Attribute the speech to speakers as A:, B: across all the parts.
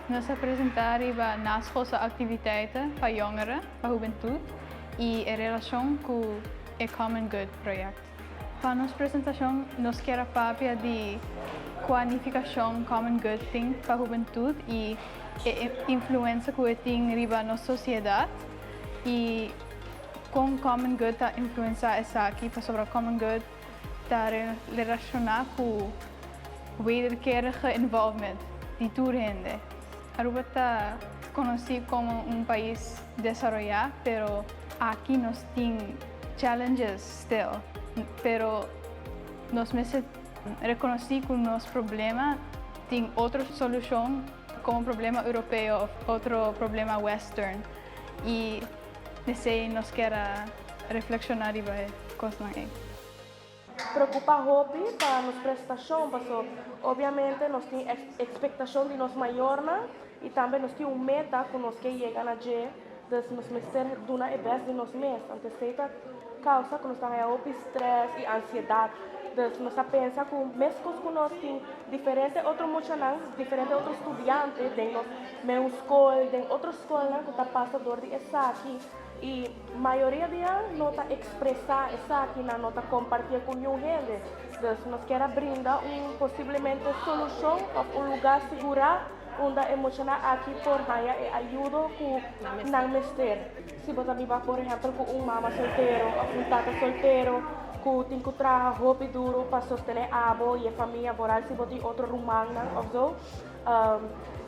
A: Nos a presenta riba naschoolse activiteiten pa jongeren, pa hubentud y e relacion cu e Common Good project. Pa nos presentacion nos kier a papia di cua nificacion Common Good tin pa hubentud y e influencia cu e tin riba nos sociedad y con Common Good ta influencia esaki, pasobra Common Good ta relaciona cu wederkerige involvement di tur hende. Aruba ta conoci como un pais desaroya, pero aki nos tin challenges still, pero nos mester reconoci cu nos problema tin otro solucion como problema Europeo of otro problema Western y esey nos kier reflexiona riba e cosnan ey.
B: Preocupa hopi pa nos prestacion, paso obviamente nos tin expectacion di nos mayornan y tambe nos tin un meta cu nos ke yega na dje, dus nos mester duna e best di nos mes. Anto esey ta causa cu nos ta haya hopi stress y ansiedad. Dus nos ta pensa cu mescos cu nos tin diferente otro muchanan, diferente otro studiante den nos meun scol, den otro scolnan cu ta pasa door di esaki y mayoria dia no ta expresa esaki, nan no ta compartie cu niun hende. Dus nos kier a brinda un posiblemente solucion of un lugar sigura unda e muchanan aki por haya e ayudo cu nan mester. Si bo ta biba, por ehempel, cu un mama soltero of un tata soltero cu tin cu traha hopi duro pa sostene abo y e famia, vooral si bo tin otro rumannan of zo,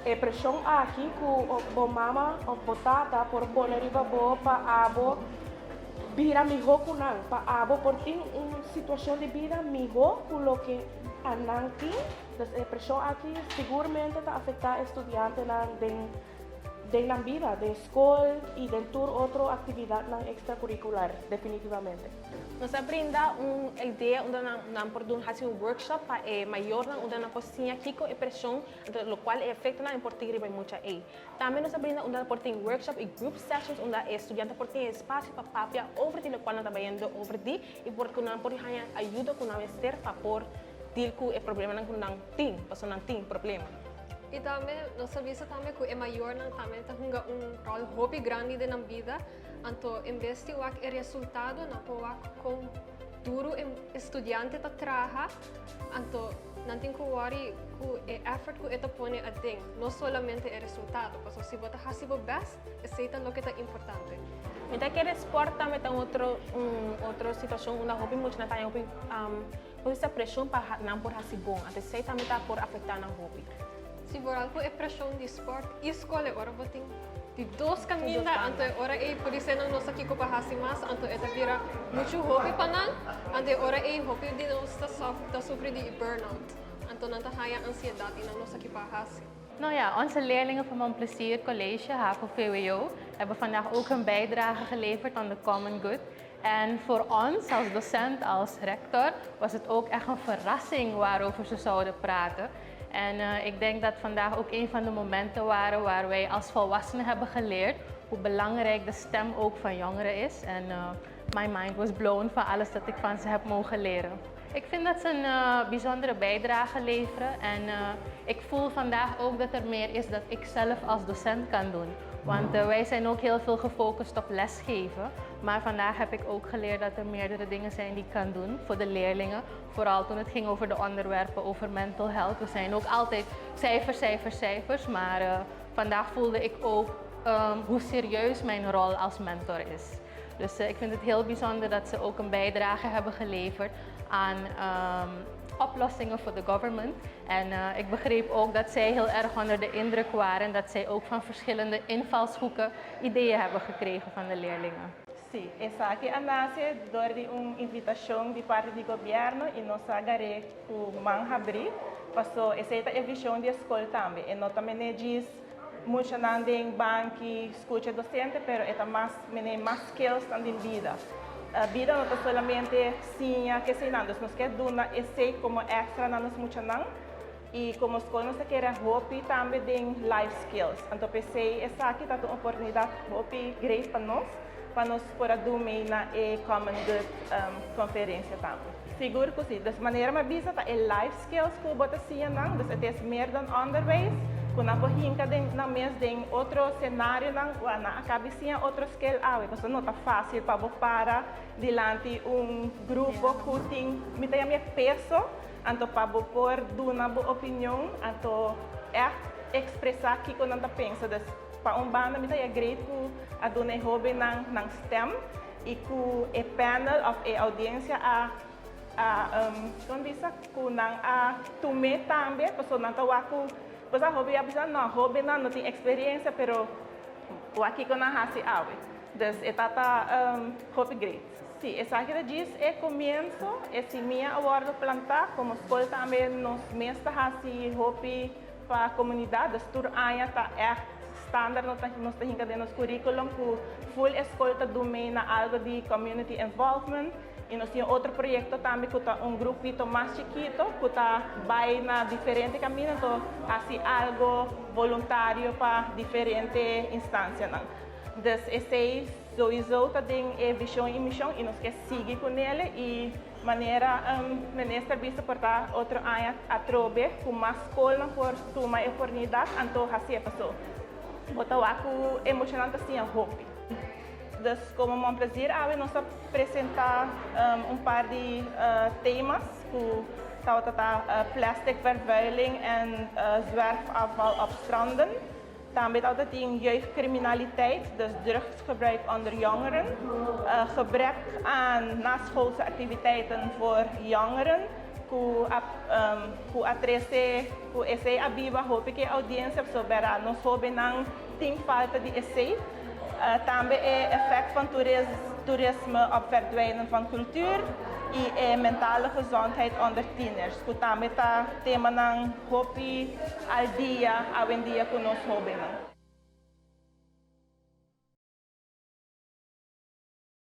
B: e presion aki cu bo mama of bo tata por pone riba bo pa abo bira miho cu nan, pa abo por tin un situacion di bida miho cu loke nan tin. Dus e presion aki sigurmente ta afecta e studiantenan den nan bida, den scol y den tur otro actividadnan extracurricular, definitivamente.
C: Nos a brinda un idea unda nan por dun haci un workshop pa e mayornan, unda nan por siña kico e presion, locual e efectonan por tin riba e mucha ey. Tambe nos a brinda unda por tin workshop y group sessions unda e studiante por tin espacio pa papia over di locual nan ta bayendo over di y por cu nan por haya ayuda cu nan mester pa por deal cu e problemanan cu nan tin, pasobra nan tin problema.
D: Y tambe nos a bisa tambe cu e mayornan tambe ta hunga un rol hopi grandi den nan bida. Anto, en bes di wak e resultado, nan por wak con duro e studiante ta traha. Anto, nan tin cu worry cu e effort cu e ta pone aden, no solamente e resultado. Pasobra si bo ta haci bo best, esey ta loke ta importante.
C: Mi ta kere sport tambe ta un otro situacion unda hopi muchanan ta haña hopi hopi presion pa nan por haci bon. Anto esey tambe ta por afecta nan hopi.
D: Si, vooral cu e presion di sport y scol, e ora bo tin di dos caminda, anto e ora ey por nan no sa kico pa haci mas, anto e ta bira mucho hopi pa nan, anto e ora ey hopi di nos ta sufri di burnout. Anto nan ta haya ansiedad y nan no sa kico pa haci.
E: Nou ja, onze leerlingen van Mon Plaisir College, HAVO-VWO, hebben vandaag ook een bijdrage geleverd aan de Common Good. En voor ons als docent, als rector, was het ook echt een verrassing waarover ze zouden praten. En ik denk dat vandaag ook een van de momenten waren waar wij als volwassenen hebben geleerd hoe belangrijk de stem ook van jongeren is. En my mind was blown van alles dat ik van ze heb mogen leren. Ik vind dat ze een bijzondere bijdrage leveren en ik voel vandaag ook dat er meer is dat ik zelf als docent kan doen. Want wij zijn ook heel veel gefocust op lesgeven. Maar vandaag heb ik ook geleerd dat er meerdere dingen zijn die ik kan doen voor de leerlingen. Vooral toen het ging over de onderwerpen over mental health. We zijn ook altijd cijfers, cijfers, cijfers. Maar vandaag voelde ik ook hoe serieus mijn rol als mentor is. Dus ik vind het heel bijzonder dat ze ook een bijdrage hebben geleverd aan oplossingen voor de government. En ik begreep ook dat zij heel erg onder de indruk waren en dat zij ook van verschillende invalshoeken ideeën hebben gekregen van de leerlingen.
F: Si, esaki a nace door di un invitacion di parti di gobierno y nos a gar'e cu man habri. Paso esey ta e vision di scol tambe. E no ta manage muchanan den banki, scucha docente, pero e ta mas mene mas skills dan den bida. Bida no ta solamente siña cu esey nan, dus nos kier duna esey como extra na nos muchanan y como scol nos kier hopi tambe den life skills. Anto p'esey esaki ta un oportunidad hopi great pa nos por duna mee na e Common Good conferencia tambe. Sigur cu si. Dus manera mi a bisa ta e life skills cu bo ta siña nan, dus het is meer dan onderwijs. Ku nan por hinka den nan mes den otro senarionan ku nan a kaba di siña otro skill awe. Pasobra no ta fásil pa bo para dilanti un grupo ku tin, mi ta yama e peso, anto pa bo por duna bo opinion, anto ègt ekspresá kiko nan ta pensa. Dus pa un banda mi ta haya great ku a duna e hóbennan nan stèm i ku e panel òf e oudiensia a kon bisa ku nan a tum'é tambe, pasobra nan ta wak ku pues a hopi a bisa no, hóbennan no tin eksperensia, pero wak kiko nan hasi awe. Dus e ta ta hopi great. Sí, esaki ta djis e komienso, e simia a wòrdu plantá. Komo skol tambe nos mes ta hasi hopi pa komunidat, dus tur aña ta ègt standaard nos ta hinka den nos kurikulum ku ful e skol ta dun mee na algu di community involvement. I nos tin otro proyekto tambe ku ta un grupito mas chikito ku ta bai na diferente kaminda, anto hasi algu voluntario pa diferente instansianan. Dus esei souiso ta den e vishon i mishon i nos ke sigui ku nele i manera minister bisa por ta otro aña atrobe ku mas skolnan por tuma e oportunidat anto hasié, paso bo ta wak ku e muchanan ta siña hopi. Dus komo Mon Plaisir awe nos a presentá un par di temas ku tabata ta plastic vervuiling en zwerfafval op stranden. Tambe tabata tin jeugdcriminaliteit, dus drugsgebruik onder jongeren, gebrek aan naschoolse activiteiten voor jongeren ku a ku a trese ku esei a biba hopi ku e oudiensia pasobra nos hóbennan tin falta di esei. Tambe e effect van toerisme op verdwijnen van cultuur y e mentale gezondheid onder tieners, cu tambe ta temanan hopi al dia awendia cu nos hobennan.